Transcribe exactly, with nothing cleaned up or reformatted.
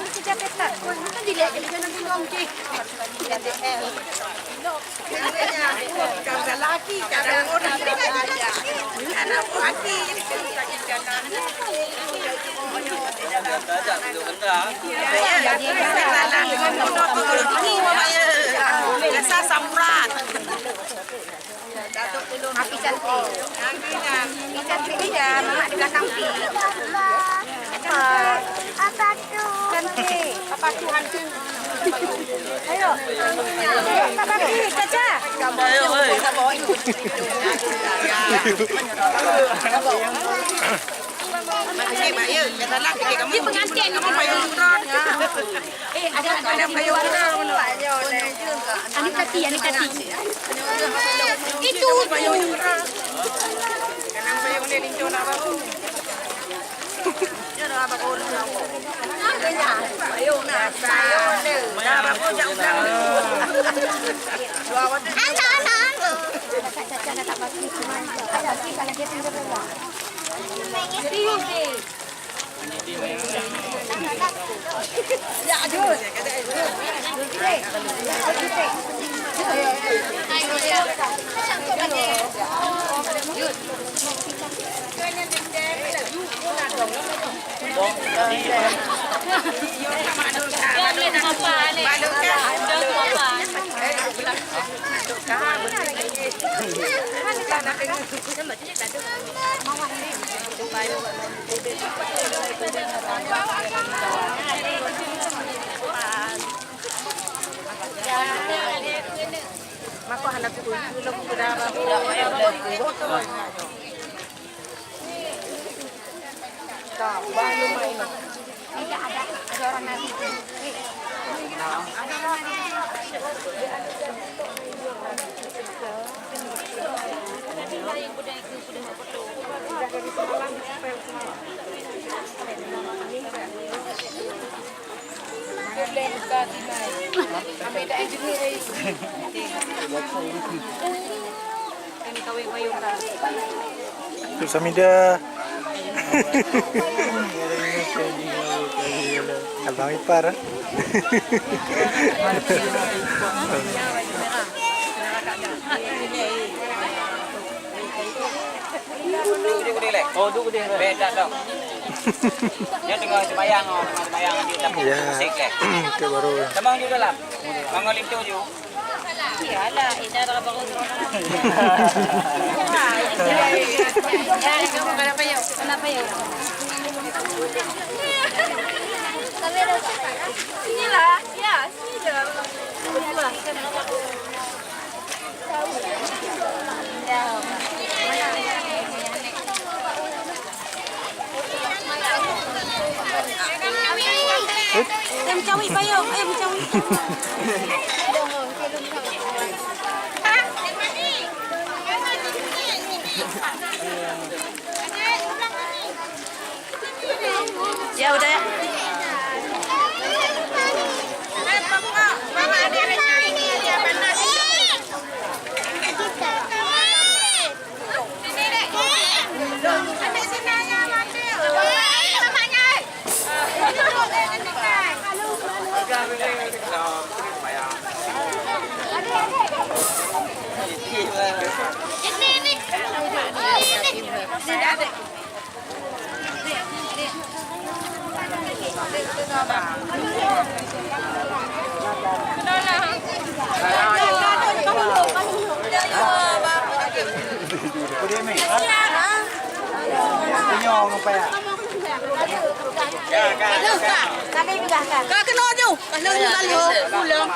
Kan dilihat jadi jangan tengok, okey. Api cantik. Api cantik, Ida. Mamak di belakang Pi. Apa? Apa tu? Cantik. Apa tu hantu? Ayo. Ayo, Kak Baki, Caca. Gambar, ayo, hei. Mak, mak, ya, ya salah, fikir kamu. Dia pengantin. Kamu payung umrah. Eh, ada, ada payung umrah. Anik Tati, Anik Tati. Itu. Payung umrah. Kenapa payung ni lincah nak baru? Untuk Samida. Abang ipar. Oh, duduk deh. Beda dong. Dia tengah sembahyang, oh, tengah sembahyang, dia tak Ya. Musik, eh. Itu baru. Teman ju dalam. Bangun linto ju. Iyalah, ini ada baru. Ya, kamu kenapa yuk? Kenapa yuk? Inilah, ya, sini je. Ayo, meucawi payong. Ayo, meucawi. Ya, udah ya. Ka keunoe ju. Ka lheueh lalu pulang.